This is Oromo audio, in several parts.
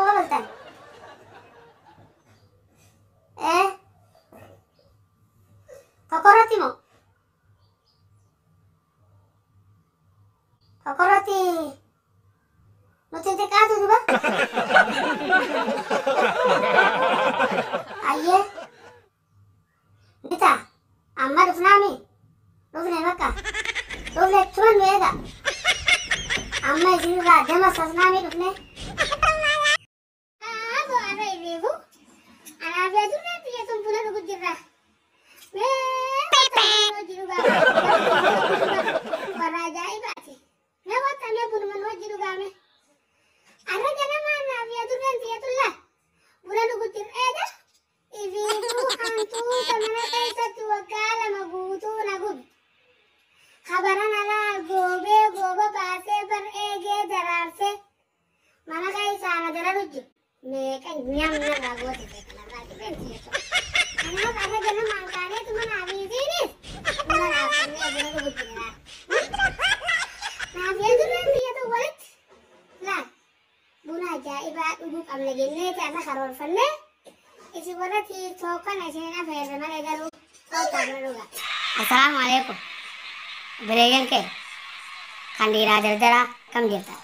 Kofaltan? Tokkorratti moo? Tokkorratti nuti xiqqaatu duba? Ayyee. Ni ta'a. Amma dhufnaami? Dhufne bakka. Dhufne turan nu eega. Amma isinirraa dama sasnaami dhufne. Aboo arra ifiifu. Anaaf adurreen biyya tun buna dhugu jirra. Mee hojii dhugaa. Warra ajaa'ibaati. Mee kottaa bunuma nu hojii dhugaame. Arra ganamaa anaaf adurreen biyya tun laa. Buna dhugu jirra eega. Ifiifuu hantuuta mana keessatti waggaa 2 guutuu na gubi. Kabaran alaa goobee gooba baasee bar eegee daraarsee mana keessaa na dararu jiru. Meeqa nyamna irraa goote kanarraa dhibeen tiyyeessu. Kanaaf arra ganamaan kaaneetu mana afiisiinis buna dhaabbannee buna dhugu jirra. Naaf adurreen biyya tun walitti laal buna ajaa'ibaa dhuguu qabna jenneeti arra karoorfannee isin warra TikTok kana isin afeerre malee garuu kottaa buna dhugaa. Assalaamu alaikum. Obboleeyyan kee kan dhiiraa dardaraa kam jirta?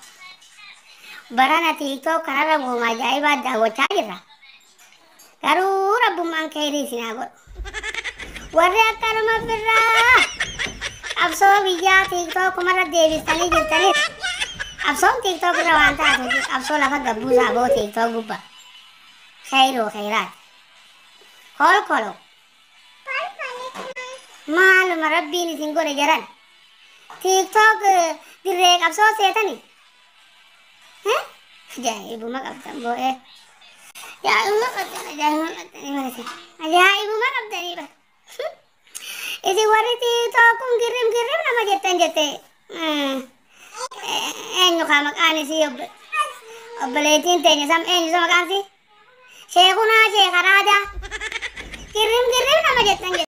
Barana TikTok kanarra gooma ajaa'ibaa daawwachaa jirra. Garuu rabbummaan keerii isin haa godhu. Warri akkanuma birraa qabsoo biyyaa TikTok kumarra deebistanii jirtanis qabsoon TikTok irra waan taatu qabsoo lafa gabbuusaa boo TikTok gubbaa. Khairoo khairaat. Kolkolo. Maaluma rabbiin isin godhe jaran. TikTok dirree qabsoo seetanii. Ajaa'ibuma qabdan boo'ee. Ajaa'ibuma qabdan ajaa'ibuma qabdanii bara. Ajaa'ibuma qabdanii bara. Isin warri TikTok kun girrim girrim nama jettan jette. Eenyu kaa maqaan isii obboleettiin teenya sam eenyu isa maqaan isii? Sheekunaa Sheeka Raadaa. Girrim girrim nama jettan jette.